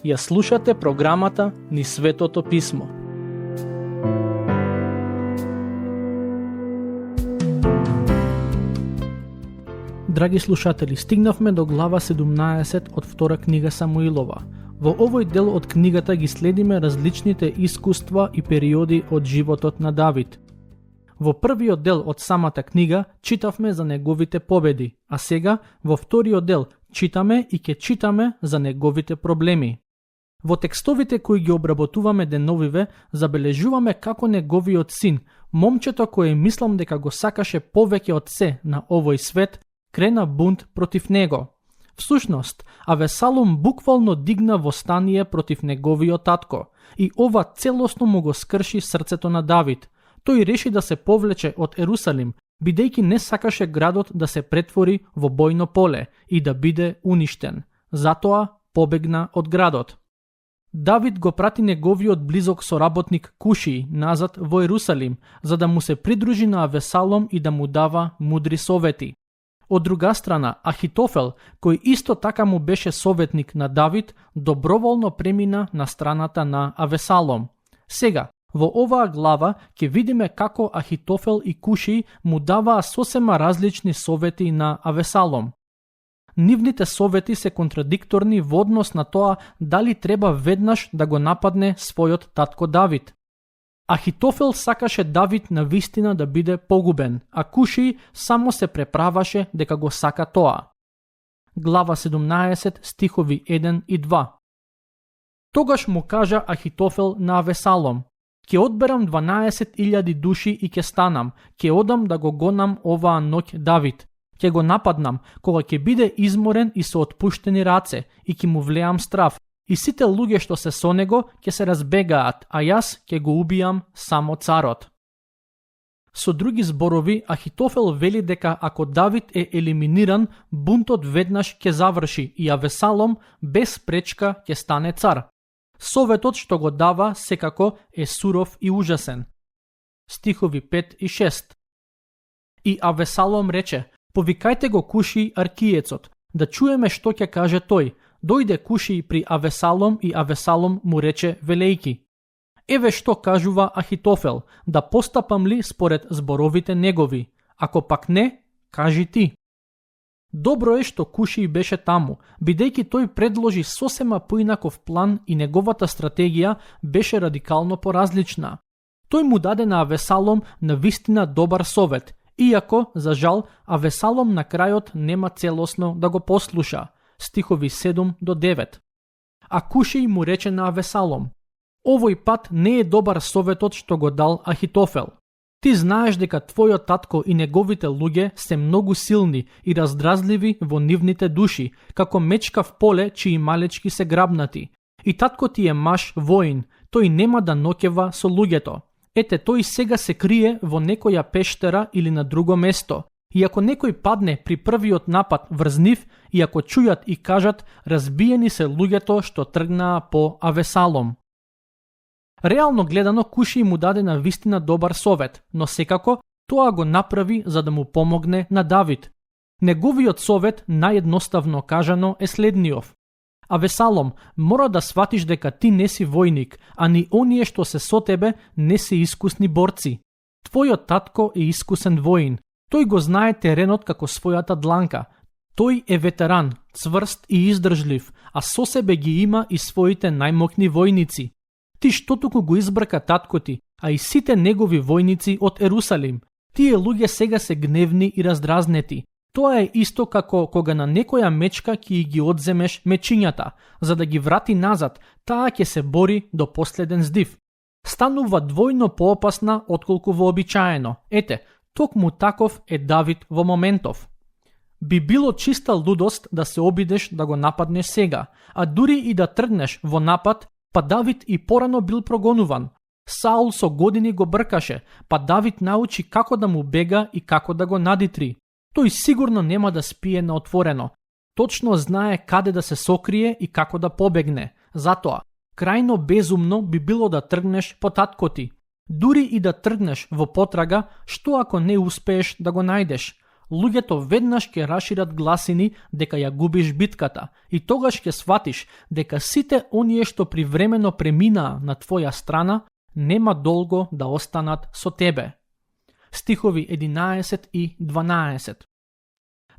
Ја слушате програмата Низ Светото Писмо. Драги слушатели, стигнавме до глава 17 од втора книга Самуилова. Во овој дел од книгата ги следиме различните искуства и периоди од животот на Давид. Во првиот дел од самата книга читавме за неговите победи, а сега во вториот дел читаме и ќе читаме за неговите проблеми. Во текстовите кои ги обработуваме деновиве, забележуваме како неговиот син, момчето кое мислам дека го сакаше повеќе од се на овој свет, крена бунт против него. Всушност, Авесалом буквално дигна востание против неговиот татко и ова целосно му го скрши срцето на Давид. Тој реши да се повлече од Ерусалим, бидејќи не сакаше градот да се претвори во бојно поле и да биде уништен. Затоа побегна од градот. Давид го прати неговиот близок соработник Куши назад во Ерусалим, за да му се придружи на Авесалом и да му дава мудри совети. Од друга страна, Ахитофел, кој исто така му беше советник на Давид, доброволно премина на страната на Авесалом. Сега, во оваа глава ќе видиме како Ахитофел и Куши му даваа сосема различни совети на Авесалом. Нивните совети се контрадикторни во однос на тоа дали треба веднаш да го нападне својот татко Давид. Ахитофел сакаше Давид на вистина да биде погубен, а Куши само се преправаше дека го сака тоа. Глава 17, стихови 1 и 2. Тогаш му кажа Ахитофел на Авесалом: „Ке одберам 12.000 души и ке станам, ке одам да го гонам оваа ноќ Давид. Ке го нападнам, кога ќе биде изморен и со отпуштени раце, и ќе му влеам страв, и сите луѓе што се со него ќе се разбегаат, а јас ќе го убијам само царот.“ Со други зборови, Ахитофел вели дека ако Давид е елиминиран, бунтот веднаш ќе заврши и Авесалом без пречка ќе стане цар. Советот што го дава секако е суров и ужасен. Стихови 5 и 6. И Авесалом рече: „Повикајте го Куши аркиецот, да чуеме што ќе каже тој.“ Дојде Куши при Авесалом и Авесалом му рече велејки: „Еве што кажува Ахитофел, да постапам ли според зборовите негови? Ако пак не, кажи ти.“ Добро е што Куши беше таму, бидејќи тој предложи сосема поинаков план и неговата стратегија беше радикално поразлична. Тој му даде на Авесалом навистина добар совет, иако, за жал, Авесалом на крајот нема целосно да го послуша. Стихови 7 до 9. А Куши му рече на Авесалом: „Овој пат не е добар советот што го дал Ахитофел. Ти знаеш дека твојот татко и неговите луѓе се многу силни и раздразливи во нивните души, како мечка в поле чии малечки се грабнати. И татко ти е маж воин, тој нема да ноќева со луѓето. Ете, тој сега се крие во некоја пештера или на друго место. И ако некој падне при првиот напад врз нив, и ако чујат и кажат, разбиени се луѓето што тргнаа по Авесалом.“ Реално гледано, Куши му даде на вистина добар совет, но секако тоа го направи за да му помогне на Давид. Неговиот совет, наједноставно кажано, е следниов: „Авесалом, мора да сватиш дека ти не си војник, а ни оние што се со тебе не се искусни борци. Твојот татко е искусен воин. Тој го знае теренот како својата дланка. Тој е ветеран, цврст и издржлив, а со себе ги има и своите најмокни војници. Ти што туку го избрка татко ти, а и сите негови војници од Ерусалим. Тие луѓе сега се гневни и раздразнети. Тоа е исто како кога на некоја мечка ќе ги одземеш мечињата, за да ги врати назад, таа ќе се бори до последен здив. Станува двојно поопасна отколку вообичаено. Ете, токму таков е Давид во моментов. Би било чиста лудост да се обидеш да го нападнеш сега, а дури и да тргнеш во напад, па Давид и порано бил прогонуван. Саул со години го бркаше, па Давид научи како да му бега и како да го надитри. Тој сигурно нема да спие на отворено. Точно знае каде да се сокрие и како да побегне. Затоа, крајно безумно би било да тргнеш по татко ти. Дури и да тргнеш во потрага, што ако не успееш да го најдеш? луѓето веднаш ќе рашират гласини дека ја губиш битката и тогаш ќе сватиш дека сите оние што привремено преминаа на твоја страна нема долго да останат со тебе. Стихови 11 и 12.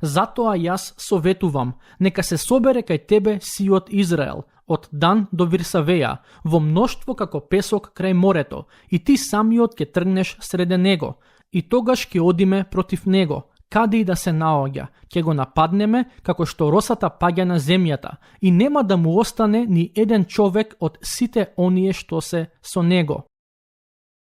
Затоа јас советувам, нека се собере кај тебе сиот Израел, од Дан до Вирсавеја, во мноштво како песок крај морето, и ти самиот ќе тргнеш среде него, и тогаш ќе одиме против него, каде и да се наоѓа, ќе го нападнеме како што росата паѓа на земјата, и нема да му остане ни еден човек од сите оние што се со него.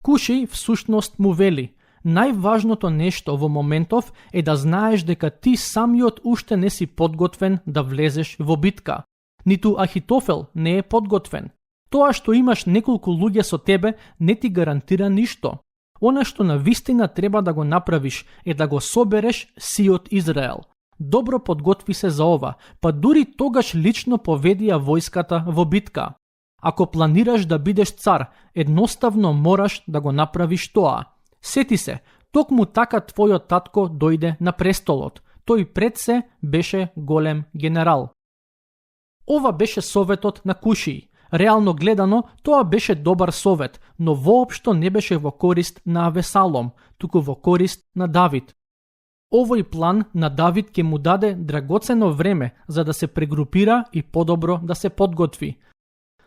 Куши всушност му вели: најважното нешто во моментов е да знаеш дека ти самиот уште не си подготвен да влезеш во битка. Ниту Ахитофел не е подготвен. Тоа што имаш неколку луѓе со тебе не ти гарантира ништо. Она што на вистина треба да го направиш е да го собереш сиот Израел. Добро подготви се за ова, па дури тогаш лично поведи ја војската во битка. Ако планираш да бидеш цар, едноставно мораш да го направиш тоа. Сети се, токму така твојот татко дојде на престолот. Тој пред се беше голем генерал. Ова беше советот на Кушии. Реално гледано, тоа беше добар совет, но воопшто не беше во корист на Авесалом, туку во корист на Давид. Овој план на Давид ќе му даде драгоцено време за да се прегрупира и подобро да се подготви.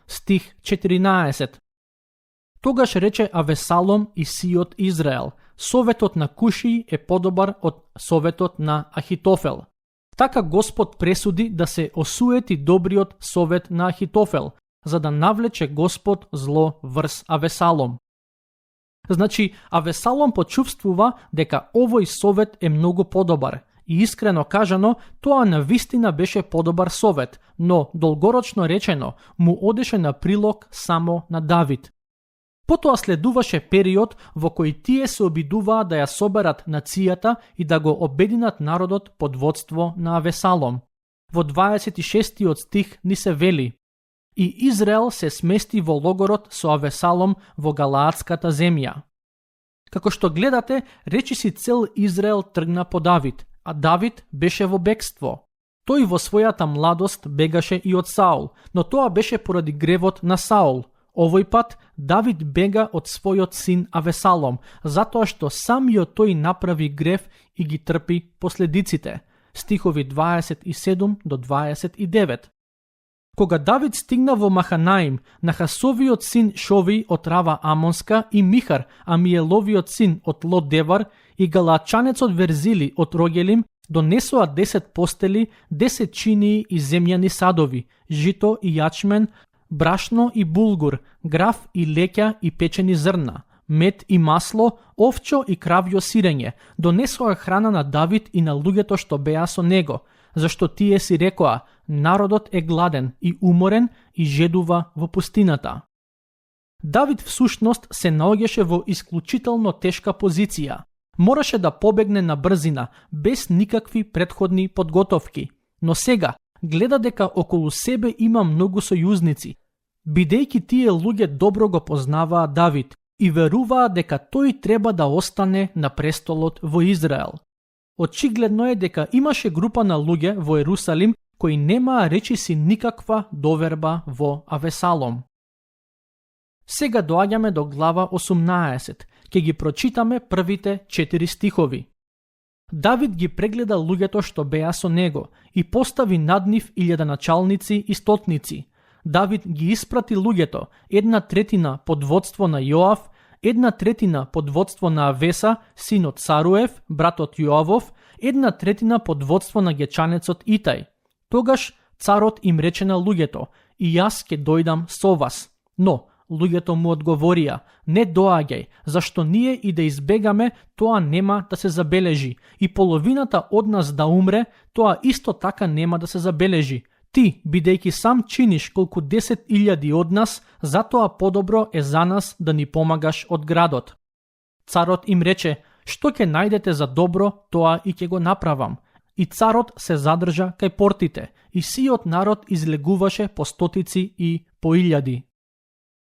Стих 14. Тогаш рече Авесалом и сиот Израел: советот на Кушии е подобар од советот на Ахитофел. Така Господ пресуди да се осуети добриот совет на Ахитофел, за да навлече Господ зло врз Авесалом. Значи, Авесалом почувствува дека овој совет е многу подобар и искрено кажано, тоа навистина беше подобар совет, но долгорочно речено му одеше на прилог само на Давид. Потоа следуваше период во кој тие се обидуваа да ја соберат нацијата и да го обединат народот под водство на Авесалом. Во 26 стих ни се вели: и Израел се смести во логорот со Авесалом во Галаадската земја. Како што гледате, речиси цел Израел тргна по Давид, а Давид беше во бегство. Тој во својата младост бегаше и од Саул, но тоа беше поради гревот на Саул. Овој пат Давид бега од својот син Авесалом, затоа што самиот тој направи грев и ги трпи последиците. Стихови 27 до 29. Кога Давид стигна во Маханаим, Нахасовиот син Шови од Рава Амонска и Михар, Амиеловиот син од Лодевар и Галаачанецот Верзили од Рогелим донесоа 10 постели, 10 чинии и земјани садови, жито и јачмен, брашно и булгур, граф и леќа и печени зрна, мед и масло, овчо и кравјо сирење. Донесоа храна на Давид и на луѓето што беа со него, зашто тие си рекоа: народот е гладен и уморен и жедува во пустината. Давид всушност се наоѓаше во исклучително тешка позиција. Мораше да побегне на брзина, без никакви претходни подготовки. Но сега гледа дека околу себе има многу сојузници, бидејќи тие луѓе добро го познаваа Давид и веруваа дека тој треба да остане на престолот во Израел. Очигледно е дека имаше група на луѓе во Ерусалим кои немаа речиси никаква доверба во Авесалом. Сега доаѓаме до глава 18, ќе ги прочитаме првите 4 стихови. Давид ги прегледа луѓето што беа со него и постави над нив 1000 началници и стотници. Давид ги испрати луѓето, 1/3 под водство на Јоав, 1/3 под водство на Авеса, синот Саруев, братот Јоавов, 1/3 под водство на гечанецот Итај. Тогаш царот им рече на луѓето: и јас ќе дојдам со вас. Но луѓето му одговорија: не доаѓај, зашто ние и да избегаме, тоа нема да се забележи, и половината од нас да умре, тоа исто така нема да се забележи. Ти, бидејќи сам чиниш колку 10.000 од нас, затоа подобро е за нас да ни помагаш од градот. Царот им рече: што ќе најдете за добро, тоа и ќе го направам. И царот се задржа кај портите, и сиот народ излегуваше по стотици и по 1000.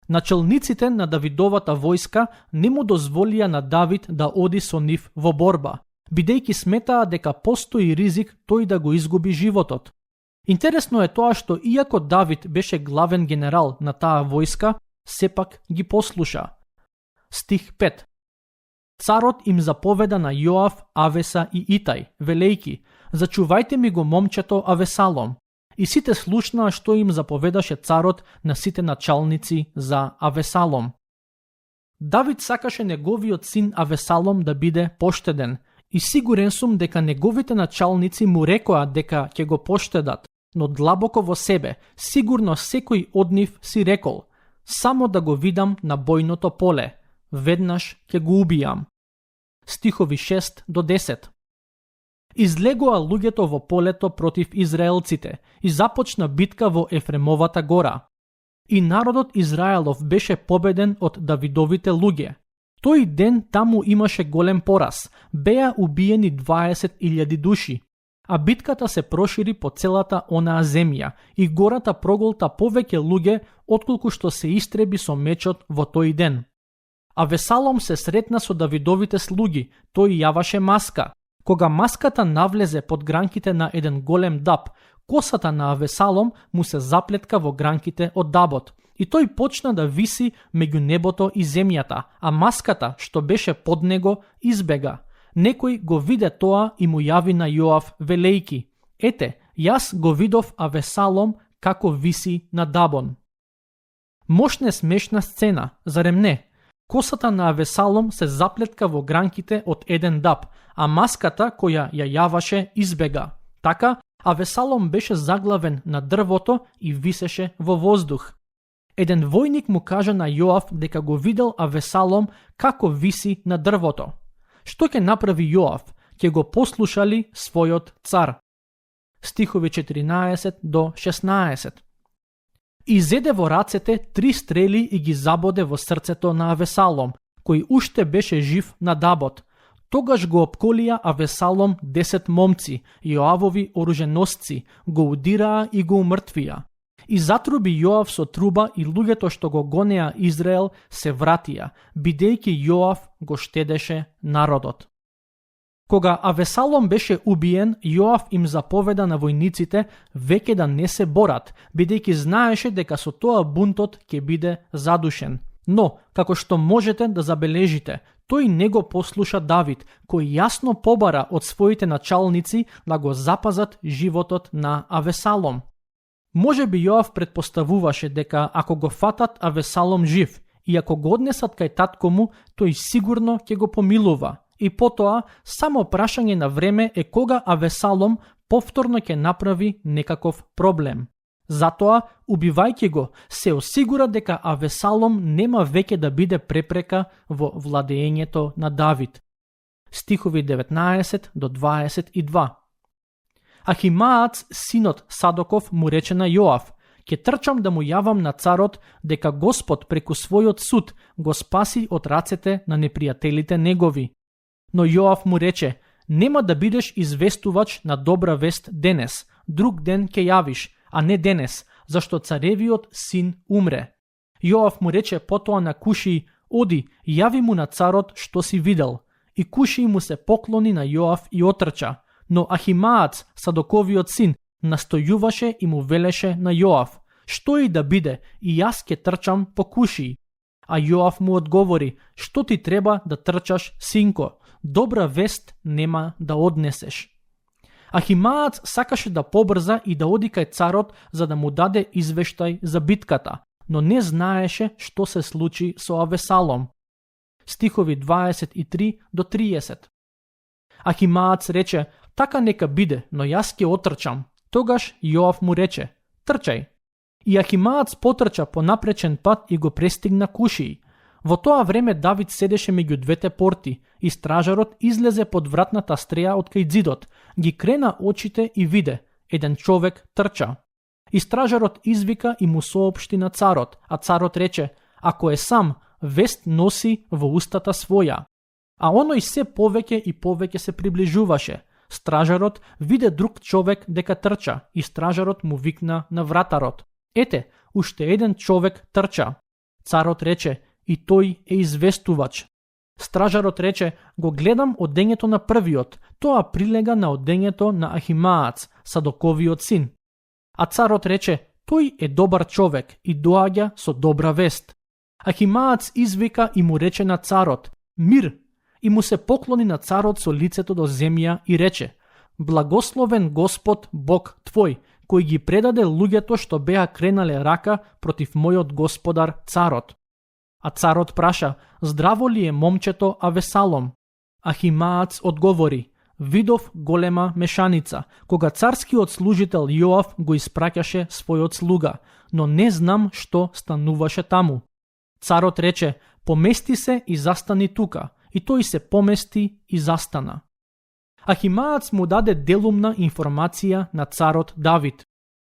Началниците на Давидовата војска не му дозволија на Давид да оди со нив во борба. бидејќи сметаа дека постои ризик тој да го изгуби животот. Интересно е тоа што иако Давид беше главен генерал на таа војска, сепак ги послуша. Стих 5. Царот им заповеда на Јоав, Авеса и Итај, велејки: зачувајте ми го момчето Авесалом. И сите слушнаа што им заповедаше царот на сите началници за Авесалом. Давид сакаше неговиот син Авесалом да биде поштеден, и сигурен сум дека неговите началници му рекоа дека ќе го поштедат, но длабоко во себе, сигурно секој од нив си рекол: само да го видам на бојното поле, веднаш ќе го убијам. Стихови 6 до 10. Излегоа луѓето во полето против израелците и започна битка во Ефремовата гора. И народот Израелов беше победен од Давидовите луѓе. Тој ден таму имаше голем пораз, беа убиени 20.000 души, а битката се прошири по целата онаа земја и гората проголта повеќе луѓе отколку што се истреби со мечот во тој ден. Авесалом се сретна со Давидовите слуги, тој јаваше маска. Кога маската навлезе под гранките на еден голем даб, косата на Авесалом му се заплетка во гранките од дабот и тој почна да виси меѓу небото и земјата, а маската што беше под него избега. Некој го виде тоа и му јави на Јоав велејки: ете, јас го видов Авесалом како виси на дабон. Мошне смешна сцена, зарем не? Косата на Авесалом се заплетка во гранките од еден даб, а маската која ја јаваше избега. Така, Авесалом беше заглавен на дрвото и висеше во воздух. Еден војник му кажа на Јоав дека го видел Авесалом како виси на дрвото. Што ќе направи Јоав? Ќе го послушали својот цар. Стихови 14 до 16. Изеде во рацете 3 стрели и ги забоде во срцето на Авесалом, кој уште беше жив на дабот. Тогаш го опколија Авесалом 10 момци, Јоавови оруженосци, го удираа и го умртвија. И затруби Јоав со труба и луѓето што го гонеа Израел се вратија, бидејќи Јоав го штедеше народот. Кога Авесалом беше убиен, Јоав им заповеда на војниците веќе да не се борат, бидејќи знаеше дека со тоа бунтот ќе биде задушен. Но, како што можете да забележите, тој не го послуша Давид, кој јасно побара од своите началници да го запазат животот на Авесалом. Може би Јоав предпоставуваше дека ако го фатат Авесалом жив и ако го однесат кај татко му, тој сигурно ќе го помилува. И потоа, само прашање на време е кога Авесалом повторно ќе направи некаков проблем. Затоа, убивајќи го, се осигура дека Авесалом нема веќе да биде препрека во владеењето на Давид. Стихови 19 до 22. Ахимаац, синот Садоков, му рече на Јоав: ќе трчам да му јавам на царот дека Господ преку својот суд го спаси од рацете на непријателите негови. Но Јоав му рече: нема да бидеш известувач на добра вест денес, друг ден ќе јавиш, а не денес, зашто царевиот син умре. Јоав му рече потоа на Куши: оди, јави му на царот што си видел. И Куши му се поклони на Јоав и отрча. Но Ахимаац, Садоковиот син, настојуваше и му велеше на Јоав: што и да биде, и јас ќе трчам по Куши. А Јоав му одговори: што ти треба да трчаш, синко? Добра вест нема да однесеш. Ахимаац сакаше да побрза и да оди кај царот за да му даде извештај за битката, но не знаеше што се случи со Авесалом. Стихови 23 до 30. Ахимаац рече: така нека биде, но јас ќе отрчам. Тогаш Јоав му рече: трчај. И Ахимаац потрча по напречен пат и го престигна Кушии. Во тоа време Давид седеше меѓу двете порти и стражарот излезе под вратната стреја од кај ѕидот, ги крена очите и виде: еден човек трча. И стражарот извика и му соопшти на царот, а царот рече: ако е сам, вест носи во устата своја. А оној се повеќе и повеќе се приближуваше. Стражарот виде друг човек дека трча и стражарот му викна на вратарот: ете, уште еден човек трча. Царот рече: и тој е известувач. Стражарот рече, го гледам одењето на првиот, тоа прилега на одењето на Ахимаац, Садоковиот син. А царот рече, тој е добар човек и доаѓа со добра вест. Ахимаац извика и му рече на царот, мир, и му се поклони на царот со лицето до земја и рече, благословен Господ Бог твој, кој ги предаде луѓето што беа кренале рака против мојот господар царот. А царот праша, здраво ли е момчето Авесалом? Ахимаац одговори, видов голема мешаница, кога царскиот служител Јоав го испраќаше својот слуга, но не знам што стануваше таму. Царот рече, помести се и застани тука, и тој се помести и застана. Ахимаац му даде делумна информација на царот Давид.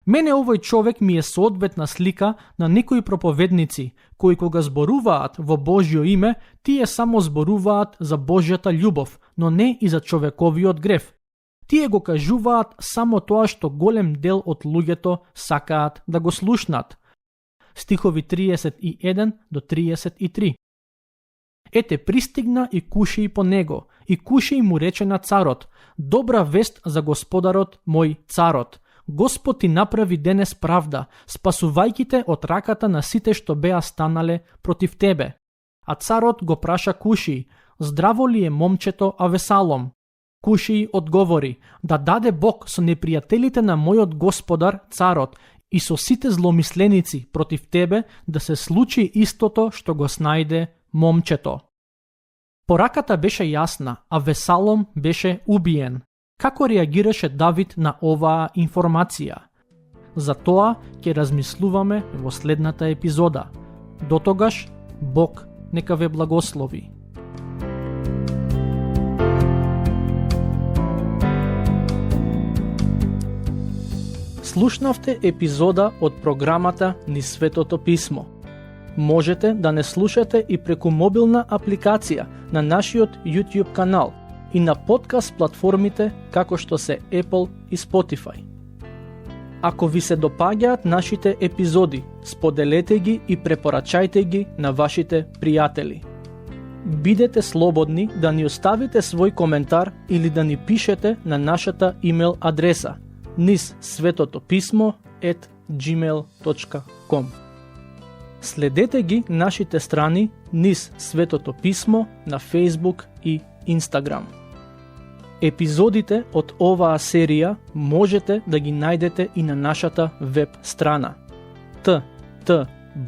Мене овој човек ми е соодветна слика на некои проповедници, кои кога зборуваат во Божјо име, тие само зборуваат за Божјата љубов, но не и за човековиот грев. Тие го кажуваат само тоа што голем дел од луѓето сакаат да го слушнат. Стихови 31 до 33. Ете, пристигна и Куши по него, и Куши му рече на царот, добра вест за господарот мој царот. Господ ти направи денес правда, спасувајќи те од раката на сите што беа станале против тебе. А царот го праша Куши, здраво ли е момчето Авесалом? Куши одговори, да даде Бог со непријателите на мојот господар царот и со сите зломисленици против тебе да се случи истото што го снајде момчето. Пораката беше јасна, а Авесалом беше убиен. Како реагираше Давид на оваа информација? За тоа ќе размислуваме во следната епизода. Дотогаш, Бог нека ве благослови. Слушнавте епизода од програмата Низ Светото Писмо. Можете да не слушате и преку мобилна апликација на нашиот YouTube канал и на подкаст платформите како што се Apple и Spotify. Ако ви се допаѓаат нашите епизоди, споделете ги и препорачајте ги на вашите пријатели. Бидете слободни да ни оставите свој коментар или да ни пишете на нашата имейл адреса nizsvetotopисmo@gmail.com. Следете ги нашите страни Низ Светото Писмо на Facebook и Instagram. Епизодите од оваа серија можете да ги најдете и на нашата веб страна ttb.twr.org.